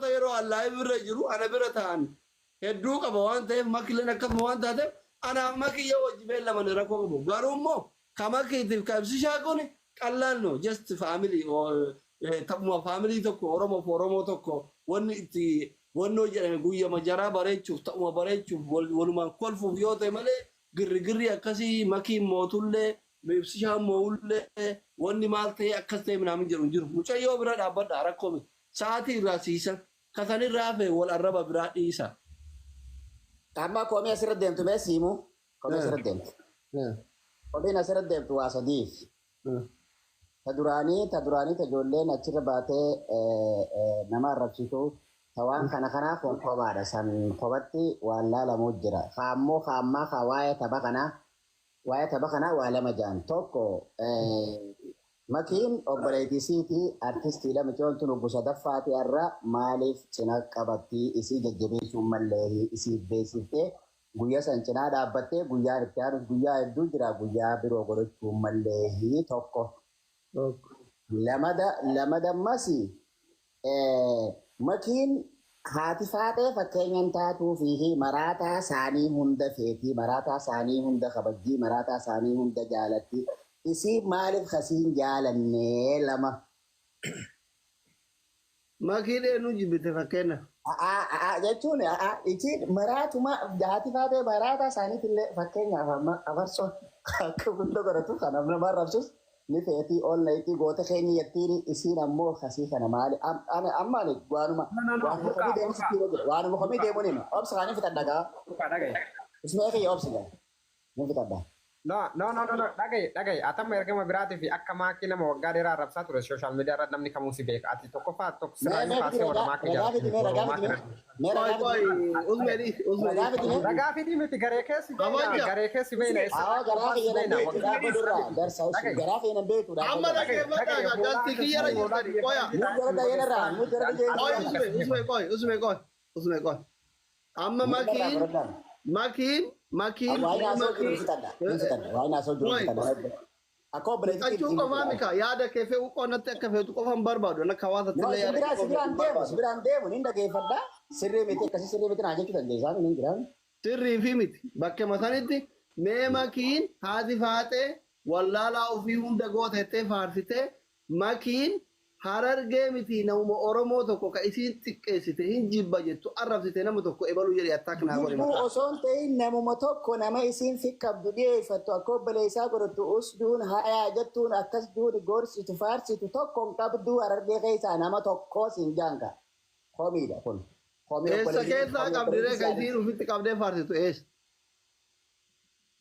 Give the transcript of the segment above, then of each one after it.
Namoota yeroo live irra jiru ana bira ta'an hedduu qaba waan ta'eef, Makileen akkasuma waan taateef, anaaf Makiyya wajji beellaman rakkoo qabu. Garuu immoo ka Makiitiif ka Ibsishaa kun qallaan no just family, taphuma family tokko, Oromoof Oromoo tokko, wanni itti wannoo jedhame guyyama jaraa bareechuuf, ta'uma bareechuuf, walumaan kolfuuf yoo ta'e malee, girri akkasii Makiin mootullee Ibsishaan mo'ullee wanni maal ta'e akkas ta'e minaamin jedhu hin jiru. Mucayyoo bira dhaabbadha, rakkoo miti. Sa'aatii irraa siisan kasanirraa hafe wal arraba biraa dhiisa. Amma komii asirra deemtu mee siimu? Komii asirra deemtu. Komiin asirra deemtu waa sadiif. Ta duraanii ta ijoolleen achirra baatee nama arrabsitu, ta waan kana kanaa kun kophaadha. San kophatti waan laalamuu jira. Kaammoo kaammaa ka waa'ee tapha kanaa waa lama jaan. Tokko, Makiin obboleettii isiitii artistiidha. Mucoon tun obbo sadaffaati irra maaliif cina qabattii isii jajjabeessuun mallee isii beeksiftee guyyaa san cinaa dhaabbattee, guyyaan itti aanus guyyaa hedduu jira, guyyaa biroo godhachuun mallee tokko. Lamada ammas Makiin haati Faaxee fakkeenyaan taatuu fi maraataa isaanii hunda feetii, maraataa isaanii hunda kabajjii, maraataa isaanii hunda jaalatti. Isii maaliif kasiin jaalannee lama. Makiin eenyu jibbite fakkeenya? Jechuun isiin maraatuma haati Faaxee maraataa isaaniitillee, fakkeenyaaf amma afarsoo akka hunda godhatu kanaaf nama arrabsus ni feetii ol nayitii goota keenya jettiin. Isiin ammoo kasii kana maali amma ani waanuma waanuma komii deemu sitti hima jira, waanuma komii deemuun hima. Obsa kaanii fixadha gaa. Dhagaye. Ismee kiyya obsi gaa ni fixadha. No, no, no, no, no, dhagaye, dhagaye. Atamma ergama biraatii fi akka Maakii nama waggaa dheeraa arrabsaa ture social media irratti namni kamuu si beeka. Ati tokkoffaa tokko Mee sirraa mee kaasee warra ragaa Maakii ragaa fidi, mee ragaa fidi, mee Qoy ragaa qoy fidi. Uzmeedhi Uzmeedhi. Ragaa fidi mee. Ragaa fidii miti, garee keessi beena, Kabajja. garee keessi beena. Haa, garaa kiyya nan beektu dhaabbatu irraa darsa, garaa kiyya nan beektu Amma dhaabbatu. dhaggeeffadhaa gaa galtii kiyyara jirtani qoya. Nu jara dhayyeen irraa nu jara dhayyeen Qoy irraa. Uzme Uzme qoy Uzme qoy Uzme qoy. Amma Makiin Makiin Makiin Waa'ee naasoo jiru Makiin fixadha. Ni fixadha. Waa'ee naasoo jiru Qoy. fixadha. Akka obboleettii Fixachuu qofaa mika, yaada kee fe'uu qonnatti akka feetu qofa hin barbaadu, akka hawaasatti No, illee yaada sibiraa kee qofa sibiraan hin deemu, barbaadu. sibiraan deemu nin dhageeffadha. Sirrii miti, akkasii sirrii miti naa jechuu dandeessaa nin jiraan. Sirrii fi miti bakkuma sanitti mee Makiin haati Faaxee wallaalaa ofii hunda gootettee faarsitee, Makiin Harargee miti, namuma Oromoo tokko ka isiin xiqqeessite hin jibba jettu arrabsite, nama tokko ebaluu jedhe attaak naa godhe Jibbuu maqaa. osoo hin ta'in, namuma tokko nama isiin fiqqabdu dhiyeeffattu, akka obboleessaa godhattu, usduun hayaa jettuun, akkas duuni gorsitu faarsitu tokko hin qabdu Harargee keessaa nama tokko siin jaanka. Komiidha kun. Komii Eessa obboleessi keessaa komii qabdiree ka obboleessi. isiin ofitti qabdee faarsitu eessa?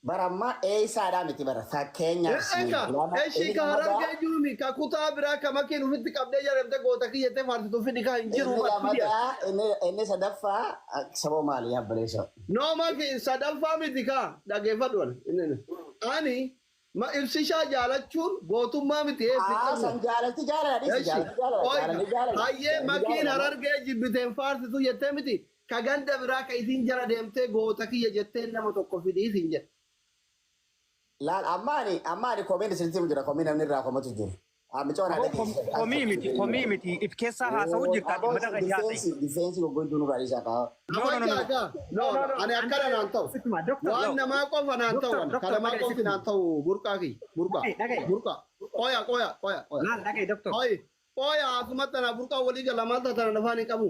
Bara ammaa eessaadhaa miti, bara fakkeenyaaf siin Eka lama eshi inni ka lamadaa Harargee jirumi ka kutaa biraa ka Makiin ofitti qabdee jedhamte goota kiyyattee faarsitu fidi ka hin jiru inni mat fidi. lamadaa inni sadaffaa saboo maali yaa obboleessoo? No, Maki sadaffaa miti, ka dhageeffadhu ani. Ani ma Ibsishaa jaalachuun gootummaa miti ee Aa fiqqabnu. san jaalalti jaalala dhiisi. Eshi Jaalalti jaalala. qoy Jaalalli jaalala. Hayyee jaalalli Makiin jaalala. Harargee jibbiteen faarsitu jettee miti, ka ganda biraa ka isiin jala deemtee goota kiyya jettee nama tokko fidii siin jedhe. Laal, amma ani komiin isinitti himu jira, komii namni irraa komatu jiru. Micoon Aboo komii miti, komii miti, if keessaa haasa'u jirta, Aboo dhimma irra dhiyaate. Difeensi goggodduu nurraa dhiisaa qaba. No, no, no, no. Kabajaa no no, ani akkana naan ta'u. Sittuma, doctor. Waan namaa qofa naan ta'u Doctor, ani. Ka doctor, namaa dhagaye qofti sittuma. naan ta'u, burqaa kiyya burqaa. Dhagaye, dhagaye. Burqaa. Qoya qoya qoya qoya. Laal, dhagaye doctor. Qoy qoya, asumatti ana burqaa walii gala, maal taatan afaan hin qabu.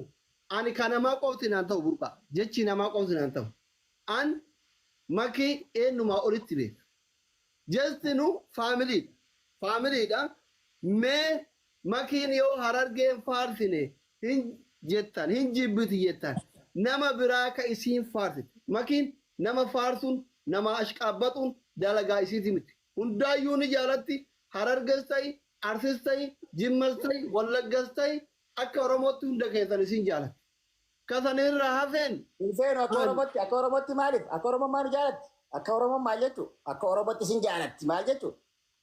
Ani ka namaa qofti naan ta'u, burqaa. Jechi namaa qofti naan ta'u. An Makii eenyumaa olitti beeka. Jestinu familydha. Familydha. Mee Makiin yoo Harargeen faarsine hin jettan, hin jibbiti jettan, nama biraa ka isiin faarsite. Makiin nama faarsuun, nama ashqaabbatuun dalagaa isiiti miti. Hundaayyuu ni jaalatti. Hararges ta'i, Arsis ta'i, Jimmas ta'i, Wallaggas ta'i, akka Oromootti hunda keessan isiin jaalatti. Kasanirraa hafeen Hin feenu akka Oromootti, akka Oromootti maaliif? Akka Oromoon maal jaalatti? Akka Oromoon maal jechu? Akka Oromootti isin jaalatti maal jechu?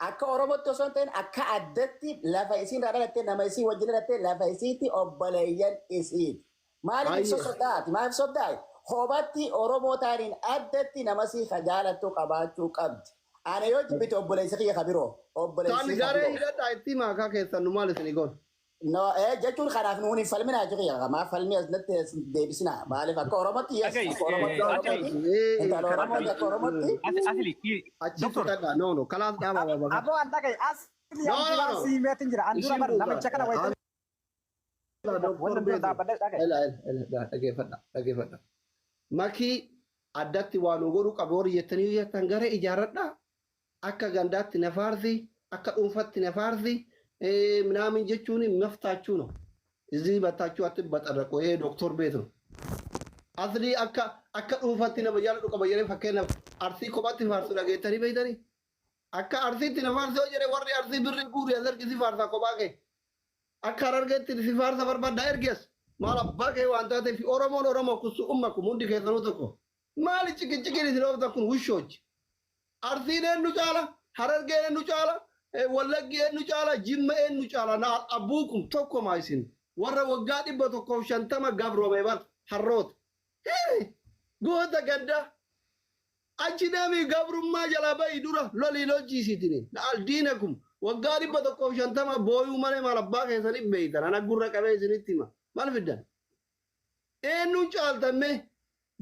Akka Oromootti osoo hin ta'in, akka addatti lafa isiin irraa dhalatte, nama isii wajjin dhalatte, lafa isiitti obboleeyyan isiiti. Maaliif Baay'ee. sossodaati? Maaliif sobdaati? Kophaatti Oromoo taaniin addatti nama sii ka jaalattu qabaachuu qabdi. Ana yoo jibbite obboleessi kiyya ka biroo. Kan Obboleessi ka garee biroo. hidhadhaa itti maakaa keessan nu maal isinii goon? No, jechuun kanaaf nuun hin falminaa jechuudha. Maa falmii asirratti deebisina. Maaliif akka Oromootti yes. Dhaga'i, Akka Oromootti asli, Intala Oromootti akka Oromootti. Asli, Achi Doktor, fudhadha. No, no. Kalaas dhaaba baba. Aboo an dhagaye asli No, an no, dura no. si himeetin jira. An dura Ishiin bar buusa. namicha kana wayita Doktor wannan dura Beetu. dhaabbadhee dhagaye. Ela, ela, ela, dhageeffadha, dhageeffadha. Makii addatti waan nu godhu qabu warri jettanii jettan garee ijaarradha. Akka gandaatti na faarsi, akka dhuunfatti na faarsi, minaamin jechuun maftaachuu no. Izii battaachuu atti baxarraqu ee doktor beetu. Asli akka dhuunfatti nama jaaladhu qaba jedhee fakkeenyaaf Arsii kophatti faarsu dhageettanii beektanii. Akka Arsiitti na faarsi yoo jedhe warri Arsii birrii guuri as ergi si faarsa kophaa kee. Akka Harargeetti si faarsa barbaaddaa ergees. Maal abbaa kee waan taateef Oromoon Oromoo kusu umma kun hundi keessanuu tokko. Maali ciqiciqiin isin ooftan kun wushoochi. Arsiin eenyu caala? Harargeen eenyu caala? Wallaggi eenyu caala? Jimma eenyu caala? Na abbuukum tokko maa isin. Warra waggaa 150 gabroome bar harroota. Goota gaddaa. Achi deemii gabrummaa jalaa bahi dura lolii lolchiisitini. Na aldiinakum waggaa 150 booyuu malee maal abbaa keessanii beeytan. Ana gurra qabee isinitti hima. Maal fiddan? Eenyuun caaltamme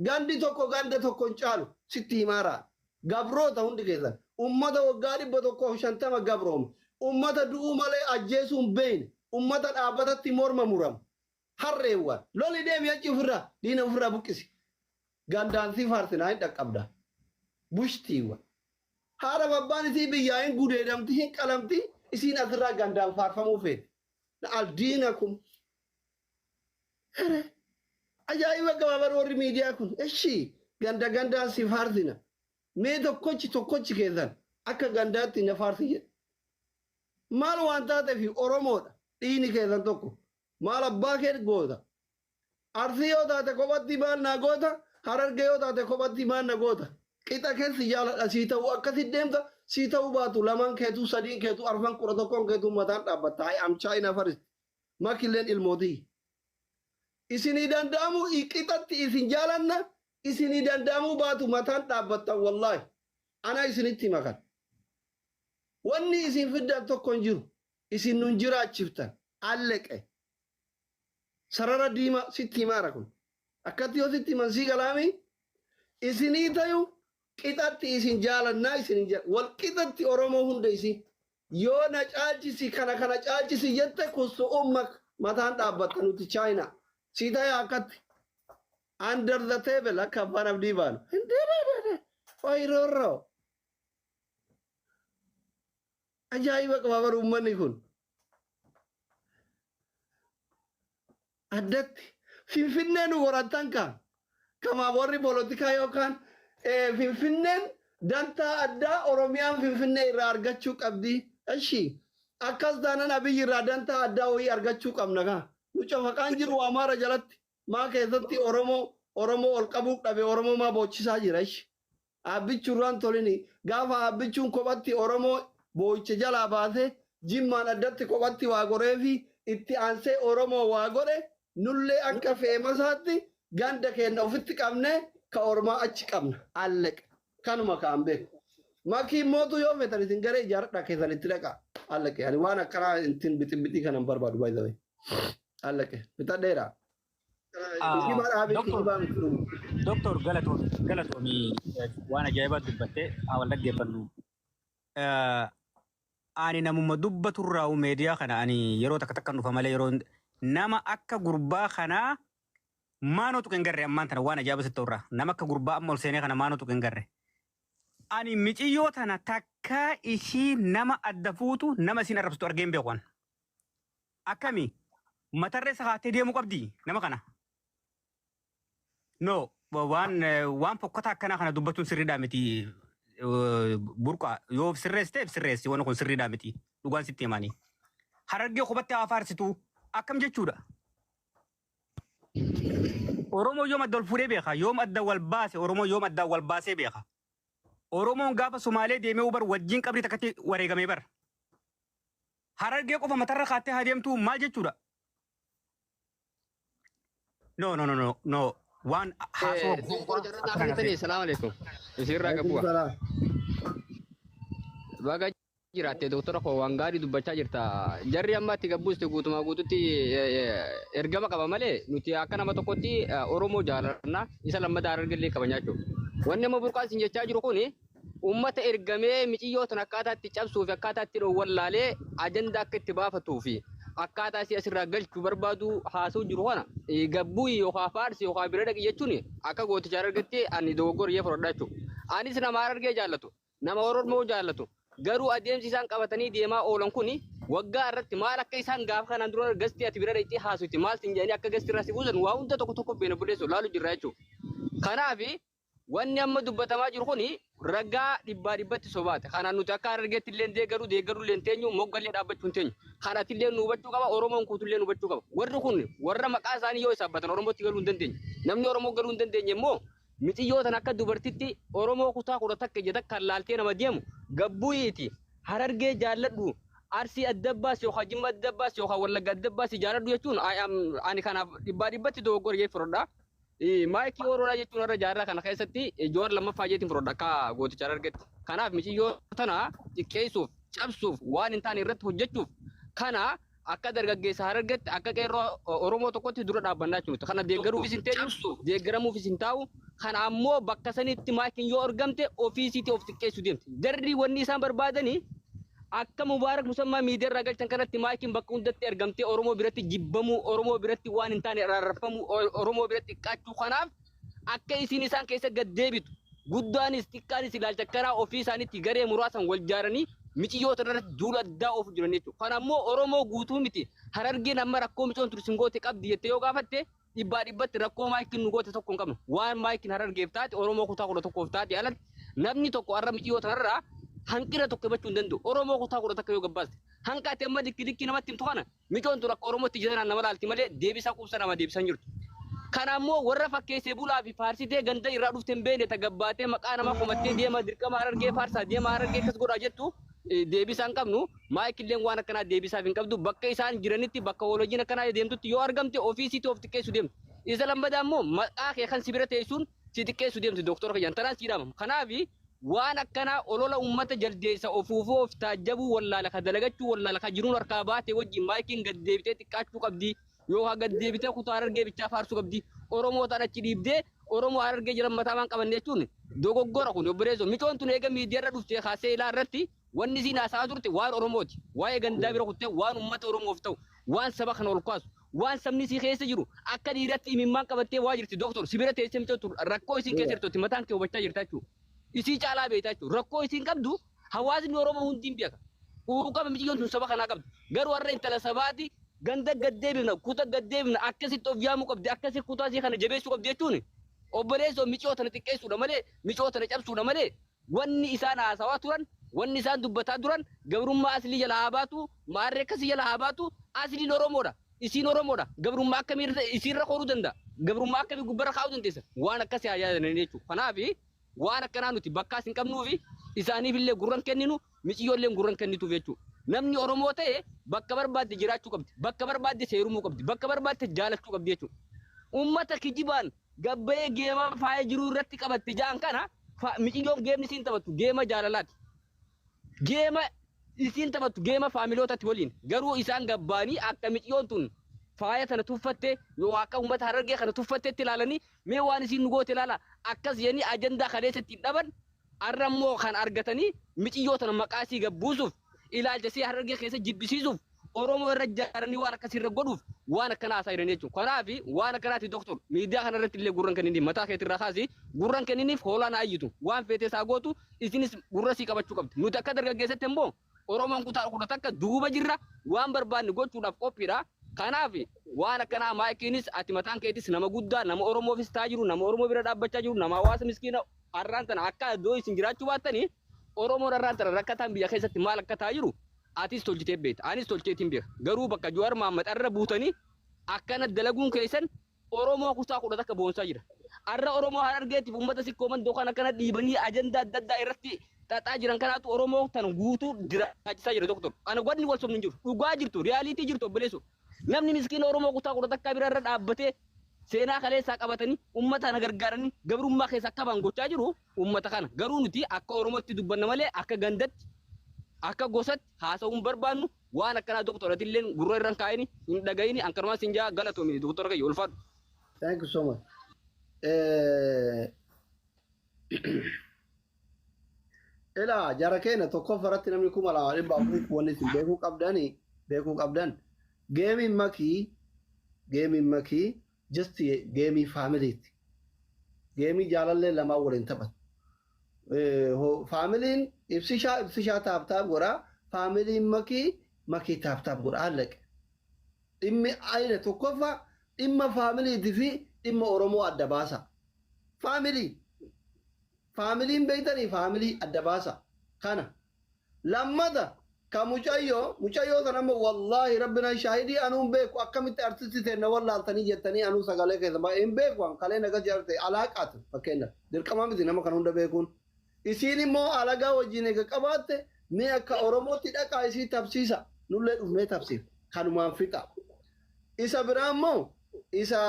gandi tokko ganda tokko hin caalu sitti himaara. Gabroota hundi keessan. Ummata waggaa 150 gabroome. Ummata du'uu malee ajjeesuu hin beeyne. Ummata dhaabbatatti morma muramu. Harreewwan. Loli deemi achi ofirraa diina ofirraa buqqisi. Gandaan si faarsinaa hin dhaqqabda. Bushtiiwwan. Haadha abbaan isii biyyaa hin gudeedamti hin qalamti isiin asirraa gandaan faarfamuu feeti. Na aldiinakum. Ajaa'iba gabaabaa warri miidiyaa kun. Eshi ganda gandaan si faarsina. Mee tokkochi tokkochi keessan akka gandaatti na faarsi jedhe. Maal waan taateef Oromoodha. Dhiini keessan tokko. Maal abbaa kee goota. Arsii yoo taate kophatti maal na goota. Harargee yoo taate kophatti maal na goota. Qixa keessi jaaladha sii ta'uu akkasi deemta sii ta'uu baatu lamaan keetuu sadiin keetuu arfan 11 keetuu mataan dhaabbatta. I am China first. Makilleen ilmootii. Isinii danda'amu qixatti isin jaalanna isinii danda'amuu baatu mataan dhaabbattan wallaahi. Ana isinitti makan. Wanni isin fiddan tokko hin jiru. Isin nun jiraachiftan. Alleqe. Sarara diimaa sitti himaara kun. Akkatti yoo sitti himan sii galaami. Isinii tayu qixatti isin jaalannaa isin hin wal qixatti Oromoo hunda isin. Yoo na caalchisi kana kana caalchisi jette kusu umma mataan dhaabbatta nuti China. Sii taya akkatti. Under the table akka abbaan abdii baanu. Wayiroorroo. Ajaa'iba qaba bara uummanni kun. Addatti Finfinnee nu horattan kaa. Kamaaf warri poolitikaa yookaan Finfinneen dantaa addaa Oromiyaan Finfinnee irraa argachuu qabdi. Eshi akkas taanaan Abiyyi irraa dantaa addaa wayii argachuu qabna kaa. Nu cafaqaan jiru Amaara jalatti. Maa keessatti Oromoo ol qabuu dhabe Oromoo maa boochisaa jira ishi. Abbichuurraan tolini gaafa abbichuun kophatti Oromoo boo'icha jalaa baasee Jimmaan addatti kophatti waa godhee fi itti aansee Oromoo waa godhe nullee akka feemasaatti ganda keenya ofitti qabne ka ormaa achi qabna alleqa kanuma kaan beeku. Makii mootu yoo feetan isin garee ijaaradhaa keessan itti dhaqa alleqe ani waan akkanaa ittiin bixibixii kanan barbaadu by the way alleqe bitadheera. Kijibaa dhaabii kijibaa miti dhumu. Doktor galatoomi waan ajaa'ibaa dubbattee haa wal dhaggeeffannu. Ani namuma dubbaturraa meediyaa kana ani yeroo takka takka dhufa malee yeroo nama akka gurbaa kanaa maanoo tuqe hin garre ammaan tana waan ajaa'iba sitti irraa nama akka gurbaa amma ol seenee kana maanoo tuqe hin garre. Ani miciyyoo tana takkaa ishii nama adda fuutu nama isiin arrabsitu argee hin beeku. Akkami matarree sakaatee deemuu qabdi nama kana. No, waan fokkataa akkanaa kana dubbachuun sirriidhaa miti. Burqaa yoo sirreessiteef sirreessi wanni kun sirriidhaa miti. Dhugaan sitti himanii. Harargee qubatti haa faarsitu akkam jechuudha. Oromoo yoom adda wal fuudhee beeka? Yoom adda wal baase? Oromoo yoom adda wal baasee beeka? Oromoon gaafa Sumaalee deemee bar wajjin qabrii takkatti wareegamee bar. Harargee qofa matarra kaattee haa deemtu maal jechuudha? No, no, no, no, no. Waan haasoo Salaam alaikum. Isirraa qabu'a. Baga Jiraatte doktora koo waan gaarii dubbachaa jirta. Jarri amma itti gabbuuste guutumaa guututti ergama qaba malee nuti akka nama tokkotti Oromoo jaalanna isa lammataa Harargellee kabajaa jechuudha. Wanni amma burqaan isin jechaa jiru kuni uummata ergamee miciyyoo tan akkaataa itti cabsuu fi akkaataa itti wallaalee ajandaa akka itti baafatuu fi akkaataa isii asirraa galchuu barbaadu haasa'u jiru kana gabbuu yookaan faarsi yookaan bira dhaqi jechuun akka gooticha Harargetti ani dogoggora fudhadha jechuudha. Anis nama Harargee jaallatu, nama Oromoo jaallatu. Garuu adeemsi isaan qabatanii deemaa oolan kuni waggaa irratti maal akka isaan gaafa kanaan dura gastii ati bira dhaqxee haasofte maal siin jedhanii akka gastii irraa si buusan waa hunda tokko tokko beena buleessu laalu jirra jechuudha. Kanaaf wanni amma dubbatamaa jiru kuni ragaa dhibbaa dhibbatti sobaate. Kanaan nuti akka Harargeetti illee deeggaruu deeggaruu illee teenyu moggallee dhaabbachuu hin teenyu. Kanatti illee nu hubachuu qaba, Oromoon kuutullee nu hubachuu qaba. Warri kun warra maqaa isaanii yoo isaabbatan Oromootti galuu hin dandeenye. Namni Oromoo galuu hin dandeenye immoo miciyyoo tan akka dubartitti Oromoo kutaa 11 ija takkaan laaltee nama deemu gabbuuyiiti. Harargee jaalladhu, Arsii adda baasi yookaan Jimma adda baasi yookaan Wallagga adda baasi jaalladhu jechuun ani kanaaf dhibbaa dhibbatti dogoggora jee fudhadha. Maayikii Oroodhaa jechuun irra jaarraa kana keessatti joora lammaffaa jeetiin fudhadha akka gooticha Harargeetti. Kanaaf miciyyoo tana xiqqeessuuf, cabsuuf, waan hin taane irratti hojjechuuf kana akka dargaggeessa Harargeetti akka qeerroo Oromoo tokkotti dura dhaabbannaa jechuudha. Kana deeggaruufis hin teenyu, deeggaramuufis hin taa'u. Kana ammoo bakka sanitti maayikiin yoo argamte ofiisiitii of xiqqeessuu deemti. Jarri wanni isaan barbaadanii akka Mubaarak Musammaa miidiyaa irraa galchan kanatti maayikiin bakka hundatti argamtee Oromoo biratti jibbamuu, Oromoo biratti waan hin taane rarrafamuu, Oromoo biratti xiqqaachuu kanaaf akka isiin isaan keessa gad deebitu guddaanis xiqqaanis ilaalcha karaa ofii isaaniitti garee muraasan wal jaaranii miciyyoota irratti duula addaa oofu jiran jechuudha. Kana ammoo Oromoo guutuu miti Harargeen amma rakkoo micoon tursin goote qabdi jettee yoo gaafatte dhibbaa dhibbatti rakkoo maayikiin nu goote tokko hin qabnu. Waan maayikiin Harargeef taate Oromoo kutaa 11f taate alatti namni tokko har'a miciyyoota irraa hanqina tokko himachuu hin danda'u. Oromoo kutaa 11 yoo gabbaaste hanqa ati amma dikki dikki namatti himtu kana micoon tun akka Oromootti ija tanaan nama laalti malee deebisaa quubsa nama deebisan jirtu. Kana ammoo warra fakkeessee bulaa fi faarsitee ganda irraa dhufte hin beekne tagabbaatee maqaa namaa komattee deema dirqama Harargee faarsaa deema Harargee akkas godhaa jettu deebisaa hin qabnu. Maayikilleen waan akkanaa deebisaaf hin qabdu. Bakka isaan jiranitti bakka hoolojiin akkanaa deemtutti yoo argamte ofiisiitti of xiqqeessu deemtu. Isa lammataa immoo maqaa kee kan si bira teessuun si xiqqeessu deemti doktora kiyyan tanaan si dhaamama. Kanaaf waan akkanaa olola uummata jaldeessa ofuufuu of taajjabuu wallaala ka dalagachuu wallaala ka jiruun harkaa baate wajjin maayikiin gad deebitee xiqqaachuu qabdi. Yookaan gad deebitee kutaa Harargee bichaa faarsuu qabdi. Oromoo ta'an achi dhiibdee Oromoo Harargee jiran mataa waan qabanne jechuun dogoggora kun obboleessoo. Micoon tun eega miidiyaarra dhuftee kaasee ilaa irratti wanni isiin haasa'aa turte waan Oromooti. Waa'ee gandaa bira kuttee waan uummata Oromoof ta'u, waan saba kana ol kaasu, waan sabni isii keessa jiru akka dhiiratti imimmaan qabattee waa jirti doktor. Si bira teessee micoon tun rakkoo isiin keessa jirtutti mataan kee hubachaa jirta jechuudha. Isii caalaa beektaa jechuudha. Rakkoo isiin qabdu hawaasni Oromoo hundi hin beeka. Quuqama miciyyoon tun saba kanaa qabdu. Garuu har'a intala sabaati ganda gad deebifna, kuta gad deebifna, akkasitti of yaamuu qabdi, akkasitti kutaa isii kana jabeessuu qabdi jechuun obboleessoo miciyoo tana xiqqeessuudha malee, miciyoo tana cabsuudha malee wanni isaan haasawaa turan, wanni isaan dubbataa turan gabrummaa aslii jala haa baatu, maarree akkasii jala haa baatu, asliin Oromoodha. Isiin Oromoodha. Gabrummaa akkamii isiirra koruu danda'a? Gabrummaa akkamii gubbarra kaa'uu dandeessa? Waan akkasii haa yaadanii jechuudha. Kanaaf waan akkanaa nuti bakkaas hin qabnuufi isaaniif illee gurran kenninu, miciyyoollee gurran kennituuf jechuudha. Namni Oromoo ta'e bakka barbaadde jiraachuu qabdi, bakka barbaadde seerumuu qabdi, bakka barbaadde jaalachuu qabdi jechuudha. Uummata kijibaan gabbayee geema faaya jiruu irratti qabatte ja'an kana miciyyoon geemni isiin taphattu geema jaalalaati. Geema isiin taphattu geema faamilootatti waliin garuu isaan gabbaanii akka miciyyoon tun faaya tana tuffatte yoo akka uummata Harargee kana tuffattetti ilaalanii mee waan isiin nu goote ilaala akkas jedhanii ajandaa kaleessa ittiin dhaban har'a immoo kan argatanii miciyyoo tana maqaa isii gabbuusuuf ilaalcha isii Harargee keessa jibbisiisuuf Oromoo irra ijaaranii waan akkasii irra godhuuf waan akkanaa haasaa jiran jechuudha. Kanaaf waan akkanaati doktor miidiyaa kana irratti illee gurran kenniniif mataa keetirraa kaasi gurran kenniniif hoolaan haa iyyitu waan feetee isaa gootu isinis gurra sii qabachuu qabdi. Nuti akka dargaggeessatti immoo Oromoon kutaa 11 duuba jirra waan barbaanne gochuudhaaf qophiidha. Kanaaf waan akkanaa maayikiinis ati mataan keetis nama guddaa nama Oromoofis ta'aa jiru nama Oromoo bira dhaabbachaa jiru nama hawaasa miskiina har'aan tana akka iddoo isin jiraachuu baattanii Oromoon har'aan tana rakkataan biyya keessatti maal akka ta'aa jiru atis tolchitee beekta anis tolcheetiin beeka garuu bakka Jawaar Mohaammed irra buutanii akkana dalaguun keessan Oromoo kutaa 11 boonsaa jira. Har'a Oromoo Harargeetiif uummata sikkoo mandoo kan akkana dhiibanii ajandaa adda addaa irratti xaxaa jiran kanaatu Oromoo tan guutuu jiraachisaa jira doktor. Ana wanni wal sobnu hin jiru. Dhugaa jirtu riyaaliitii jirtu obboleessu. Namni miskiina Oromoo kutaa 11 bira irra dhaabbatee seenaa kaleessaa qabatanii uummata kana gargaaranii gabrummaa keessa akka ba'an gochaa jiru uummata kana. Garuu nuti akka Oromootti dubbanna malee akka gandatti Akka gosatti haasa'uun barbaannu waan akkanaa doktoratillee gurra irra hin kaa'ini hin dhaga'ini ankanumaan siin jaa galatoomi doktora kiyya ulfaadhu. Thank you so much. Ilaa jara keenya tokkoffaa irratti namni 2400 wanni isin beekuu qabdani beekuu qabdan gameiin makii, gameiin makii just gameii familyitti. Gameii jaalallee lamaan waliin taphatu. Familyiin ibsishaa ibsishaa tap tap godhaa, familyiin makii makii tap tap godhaa hallaqe. Dhimmi ayina tokkoffaa dhimma familyiitii fi dhimma Oromoo adda baasa. Family. Familyiin beektanii family adda baasa. Kana. Lammata ka mucayyoo mucayyoo sana amma wallaahi rabbina shaahidii anuun beeku akkamitti artistii ta'e na wallaaltanii jettanii anuu sagalee keessa baay'ee hin beeku an kalee nagas jaarte alaaqaatu fakkeenyaaf dirqama miti nama kan hunda beekuun. Isiin immoo alagaa wajjin eega qabaatte mee akka Oromootti dhaqaa isii tabsiisa nullee dhufnee tabsiif kanumaan fixa. Isa biraa immoo isa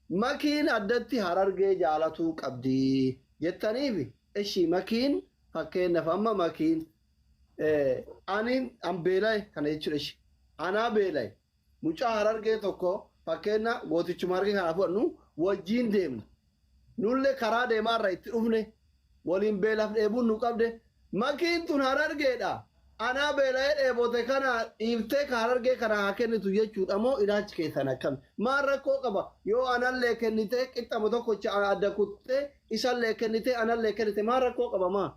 makiin addatti Harargee jaalatuu qabdi jettaniif ishi makiin fakkeenyaaf amma makiin ani an beela'e kana jechuudha ishi anaa beela'e mucaa Harargee tokko fakkeenya gootichuma Harargee kana fudhannu wajjiin deemna nullee karaa deemaarra itti dhufne waliin beelaaf dheebuun nu qabde makiin tun Harargeedha anaa beela'ee dheebote kana dhiiftee ka Harargee kana haa kennitu jechuudha moo ilaalchi keessan akkami? Maal rakkoo qaba yoo anallee kennite qixxama tokkocha adda kuttee isallee kennite anallee kennite maal rakkoo qaba maa?